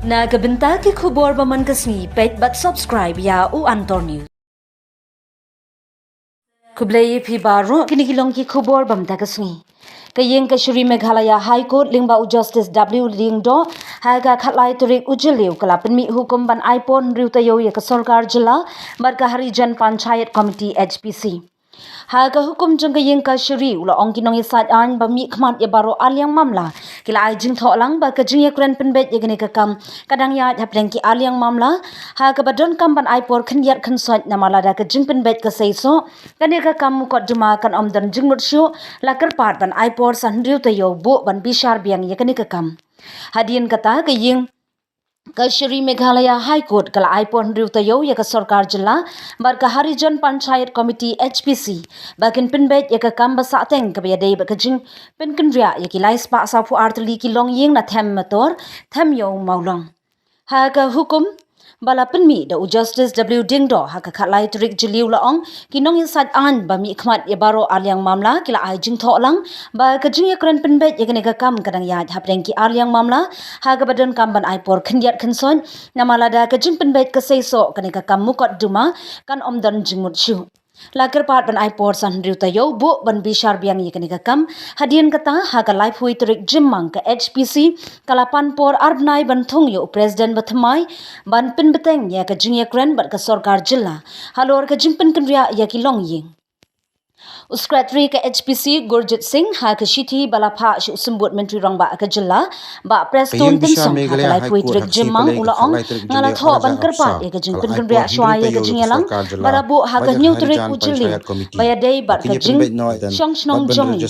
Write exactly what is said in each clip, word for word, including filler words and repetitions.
Na ka bynta ki khubor ba man ka sngi, peit bad subscribe ïa u Antor News. Khublei ïa phi baroh, kine ki long ki khubor ba mynta ka sngi. Ka ïing kashari Meghalaya High Court lyngba u Justice W Diengdoh ha ka khatlai tarik u Jylliew ka la pynmih hukum ban ai por hynriew taïew ïa ka sorkar jylla bad ka Harijan Panchayat Committee, H P C. Ha ka hukum jong ka ïing kashari u la ong ki nongïasaid aiñ ba mihkhmat ïa baroh ar liang mamla ki la ai jingthoh lang ba ka jingïakren pynbeit ïa kane ka kam ka dang ïaid hapdeng ki ar liang mamla, ha kaba donkam ban ai por khyndiat khynsoit namar lada ka jingpynbeit ka seisoh, kane ka kam mukotduma kan ym don jingmut shuh, la kyrpad ban ai por sa hynriew taïew buh ban bishar biang ïa kane ka kam. Hadien kata, ka ïing kashari Meghalaya High Court ka la ai por hynriew taïew ïa ka sorkar jylla bad ka Harijan Panchayat Committee, H P C, ba kin pynbeit ïa ka kam ba sahteng kaba ïadei bad ka jingpynkynriah ïa ki lai spah sawphew ar tylli ki longïing na Them Mator, Them Ïew Mawlong. Ha ka hukum ba la pynmih da u Justice W Diengdoh ha ka khatlai tarik Jylliew la ong, ki nongïasaid aiñ ba mihkhmat ïa baroh ar liang mamla ki la ai jingthoh lang ba ka jingïakren pynbeit ïa kane ka kam ka dang ïaid hapdeng ki ar liang mamla, ha kaba donkam ban ai por khyndiat khynsoit namar lada ka jingpynbeit ka seisoh, kane ka kam mukotduma kan ym don jingmut shuh. La kyrpad ban ai por sa hynriew taïew buh ban bishar biang ïa kane ka kam. Hadien kata, ha ka laiphew tarik Jymmang, ka H P C ka la pan por ar bnai ban thung ïa u President bathymmai ban pynbteng ïa ka jingïakren bad ka sorkar jylla halor ka jingpynkynriah ïa ki longïing. U Secretary ka H P C, Gurjit Singh, ha ka shithi ba la phah sha u Symbud Myntri Rangbah ka jylla, Bah Prestone Tynsong, ha ka laiphew tarik Jymmang u la ong, nga la thoh ban kyrpad ïa ka jingpynkynriah shuwa ïa ka jingïalang ba la buh ha ka hynñiew tarik u Jylliew ba ïadei bad ka jingshong shnong jong ngi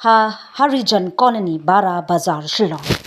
ha Harijan Colony, Bara Bazar, Shillong.